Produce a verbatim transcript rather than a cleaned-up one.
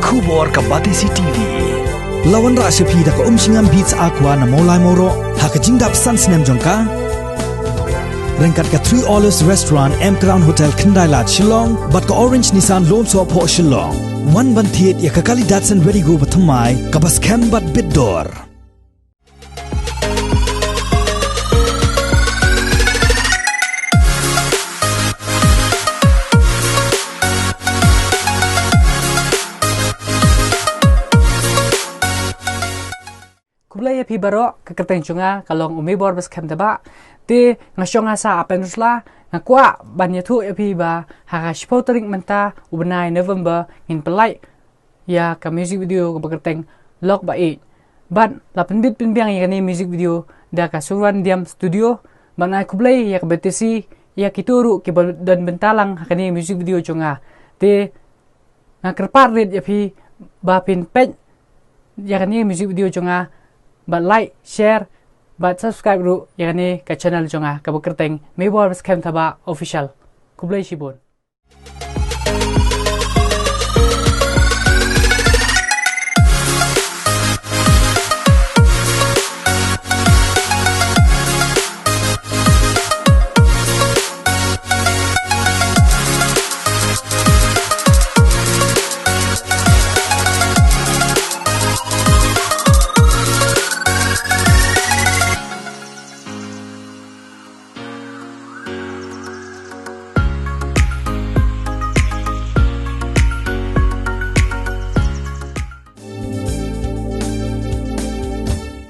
Khubor ka Batesi T V. La wanrah sha phi da ka Umshngam Beats Aqua na Mawlai Mawroh ha ka jingdap san snem jong ka. Ryngkat ka Three Olives Restaurant, M Crown Hotel, Khyndailad, Shillong, bad ka Orange Nissan Lawmsohphoh, Shillong. Wan ban thied ïa ka kali Datsun Redi-GO bathymmai kaba skhem bad bit dor. Khublei ïa phi baroh, ka kyrteng jong nga ka long u Meibor Baskhem Thabah. Te nga shong ha Sir Upper Nursla, nga kwah ban ïathuh ïa phi ba ha ka shiphew tarik mynta u bnai November ngin pynlait ïa ka music video kaba kyrteng Lok Ba Ïeit. Bad la pynbit pynbiang ïa kane music video da ka Surwan Diam Studio. Bad nga ai khublei ïa ka Batesi, ïa kito ruh kiba don bynta lang ha kane music video jong nga. Te nga kyrpad rit ïa phi ba phin peit ïa kane music video jong nga, bad like, share bad subscribe ruh ïa kane ka channel jong nga kaba kyrteng Meibor Baskhem Thabah Official. Khublei shibun.